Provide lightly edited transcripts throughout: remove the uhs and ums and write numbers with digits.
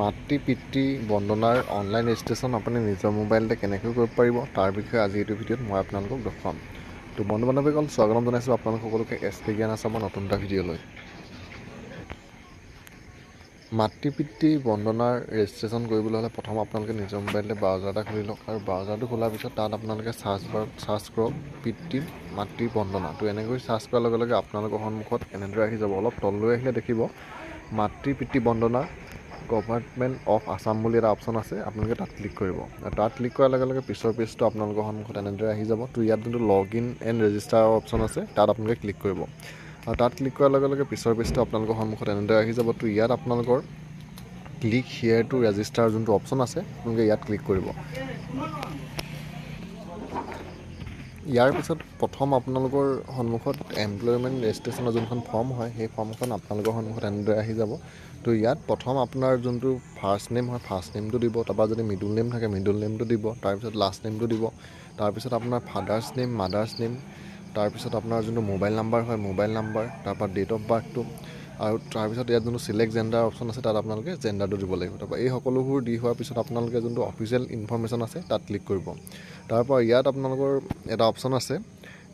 মাতৃ পিতৃ বন্দনাৰ online registration আপুনি নিজৰ মোবাইলতে কেনেকৈ কৰিব পাৰিব, তাৰ বিষয়ে আজি এইটো ভিডিঅ'ত মই আপোনালোকক দেখুৱাম। তো বন্ধু বান্ধৱীসকল, স্বাগতম জনাইছোঁ আপোনালোক সকলোকে এছ কে জ্ঞান আছামৰ নতুন এটা ভিডিঅ'লৈ। মাতৃ পিতৃ বন্দনাৰ ৰেজিষ্ট্ৰেশ্যন কৰিবলৈ হ'লে প্ৰথম আপোনালোকে নিজৰ মোবাইলতে ব্ৰাউজাৰ এটা খুলি লওক আৰু ব্ৰাউজাৰটো খোলাৰ পিছত তাত আপোনালোকে চাৰ্চ বাৰত চাৰ্চ কৰক পিতৃ মাতৃ বন্দনা। তো এনেকৈ চাৰ্চ কৰাৰ লগে লগে আপোনালোকৰ সন্মুখত এনেদৰে আহি যাব। অলপ তললৈ আহিলে দেখিব মাতৃ পিতৃ বন্দনা গভৰ্ণমেণ্ট অফ আছাম বুলি এটা অপশ্যন আছে, আপোনালোকে তাত ক্লিক কৰিব। আৰু তাত ক্লিক কৰাৰ লগে লগে পিছৰ পেজটো আপোনালোকৰ সন্মুখত এনেদৰে আহি যাব। তো ইয়াত যোনটো লগ ইন এণ্ড ৰেজিষ্টাৰৰ অপশ্যন আছে, তাত আপোনালোকে ক্লিক কৰিব। আৰু তাত ক্লিক কৰাৰ লগে লগে পিছৰ পেজটো আপোনালোকৰ সন্মুখত এনেদৰে আহি যাব। তো ইয়াত আপোনালোকৰ ক্লিক here two register যোনটো অপশ্যন আছে, আপোনালোকে ইয়াত ক্লিক কৰিব। ইয়াৰ পিছত প্ৰথম আপোনালোকৰ সন্মুখত এমপ্লয়মেণ্ট ৰেজিষ্ট্ৰেশ্যনৰ যোনখন ফৰ্ম হয়, সেই ফৰ্মখন আপোনালোকৰ সন্মুখত এনেদৰে আহি যাব। তো ইয়াত প্ৰথম আপোনাৰ যোনটো ফাৰ্ষ্ট নেম হয়, ফাৰ্ষ্ট নেমটো দিব, তাৰপৰা যদি মিডল নেম থাকে মিডল নেমটো দিব, তাৰপিছত লাষ্ট নেমটো দিব, তাৰপিছত আপোনাৰ ফাদাৰ্ছ নেম, মাদাৰ্ছ নেম, তাৰপিছত আপোনাৰ যোনটো মোবাইল নাম্বাৰ হয় মোবাইল নাম্বাৰ, তাৰপৰা ডেট অফ বাৰ্থটো, আৰু তাৰপিছত ইয়াত যোনটো চিলেক্ট জেণ্ডাৰ অপশ্যন আছে, তাত আপোনালোকে জেণ্ডাৰটো দিব লাগিব। তাৰপৰা এই সকলোবোৰ দি হোৱাৰ পিছত আপোনালোকে যোনটো অফিচিয়েল ইনফৰ্মেশ্যন আছে তাত ক্লিক কৰিব। তাৰপৰা ইয়াত আপোনালোকৰ এটা অপশ্যন আছে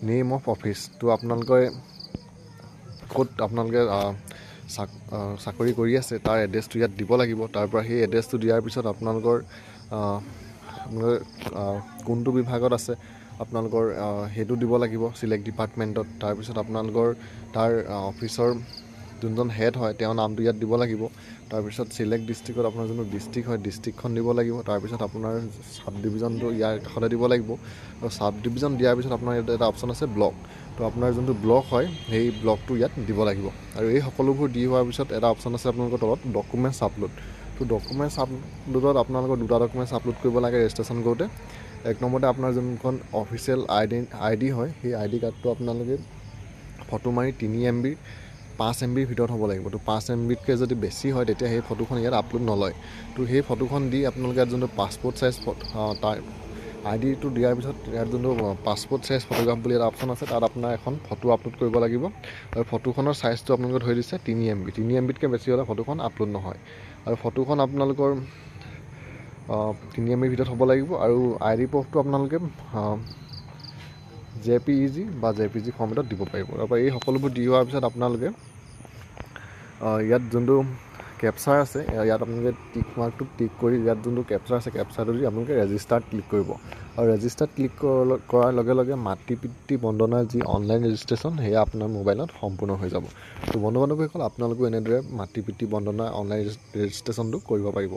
নেম অফ অফিচ। তো আপোনালোকে ক'ত আপোনালোকে চাকৰি কৰি আছে তাৰ এড্ৰেছটো ইয়াত দিব লাগিব। তাৰপৰা সেই এড্ৰেছটো দিয়াৰ পিছত আপোনালোকৰ আপোনালোকে কোনটো বিভাগত আছে আপোনালোকৰ সেইটো দিব লাগিব চিলেক্ট ডিপাৰ্টমেণ্টত। তাৰপিছত আপোনালোকৰ তাৰ অফিচৰ যোনজন হেড হয় তেওঁৰ নামটো ইয়াত দিব লাগিব। তাৰপিছত চিলেক্ট ডিষ্ট্ৰিক্টত আপোনাৰ যোনটো ডিষ্ট্ৰিক্ট হয় ডিষ্ট্ৰিক্টখন দিব লাগিব। তাৰপিছত আপোনাৰ চাব ডিভিজনটো ইয়াৰ কাষতে দিব লাগিব। আৰু চাব ডিভিজন দিয়াৰ পিছত আপোনাৰ ইয়াত এটা অপশ্যন আছে ব্লক। তো আপোনাৰ যোনটো ব্লক হয় সেই ব্লকটো ইয়াত দিব লাগিব। আৰু এই সকলোবোৰ দি হোৱাৰ পিছত এটা অপশ্যন আছে আপোনালোকৰ তলত ডকুমেণ্টছ আপলোড। তো ডকুমেণ্টছ আপলোডত আপোনালোকৰ দুটা ডকুমেণ্টছ আপলোড কৰিব লাগে ৰেজিষ্ট্ৰেশ্যন কৰোঁতে। এক নম্বৰতে আপোনাৰ যোনখন অফিচিয়েল আই ডি হয়, সেই আই ডি কাৰ্ডটো আপোনালোকে ফটো মাৰি 3 এম বিৰ 5 এম বিৰ ভিতৰত হ'ব লাগিব। তো 5 এম বিতকৈ যদি বেছি হয়, তেতিয়া সেই ফটোখন ইয়াত আপলোড নলয়। তো সেই ফটোখন দি আপোনালোকে ইয়াত যোনটো পাছপৰ্ট চাইজ, তাৰ আই ডিটো দিয়াৰ পিছত ইয়াত যোনটো পাছপৰ্ট চাইজ ফটোগ্ৰাফ বুলি এটা অপশ্যন আছে, তাত আপোনাৰ এখন ফটো আপলোড কৰিব লাগিব। আৰু ফটোখনৰ চাইজটো আপোনালোকে ধৰি দিছে 3 এম বি। 3 এম বিতকৈ বেছি হ'লে ফটোখন আপলোড নহয়। আৰু ফটোখন আপোনালোকৰ 3 এম বিৰ ভিতৰত হ'ব লাগিব। আৰু আই ডি প্ৰুফটো আপোনালোকে জেপিইজি বা জেপিজি ফৰ্মেটত দিব পাৰিব। তাৰপৰা এই সকলোবোৰ দি হোৱাৰ পিছত আপোনালোকে ইয়াত যোনটো কেপচাৰ আছে, ইয়াত আপোনালোকে টিক মাৰ্কটো টিক কৰি ইয়াত যোনটো কেপচাৰ আছে কেপচাৰটো দি আপোনালোকে ৰেজিষ্টাৰত ক্লিক কৰিব। আৰু ৰেজিষ্টাৰত ক্লিক কৰাৰ লগে লগে মাতৃ পিতৃ বন্দনাৰ যি অনলাইন ৰেজিষ্ট্ৰেশ্যন, সেয়া আপোনাৰ মোবাইলত সম্পূৰ্ণ হৈ যাব। তো বন্ধু বান্ধৱীসকল, আপোনালোকেও এনেদৰে মাতৃ পিতৃ বন্দনাৰ অনলাইন ৰেজিষ্ট্ৰেশ্যনটো কৰিব পাৰিব।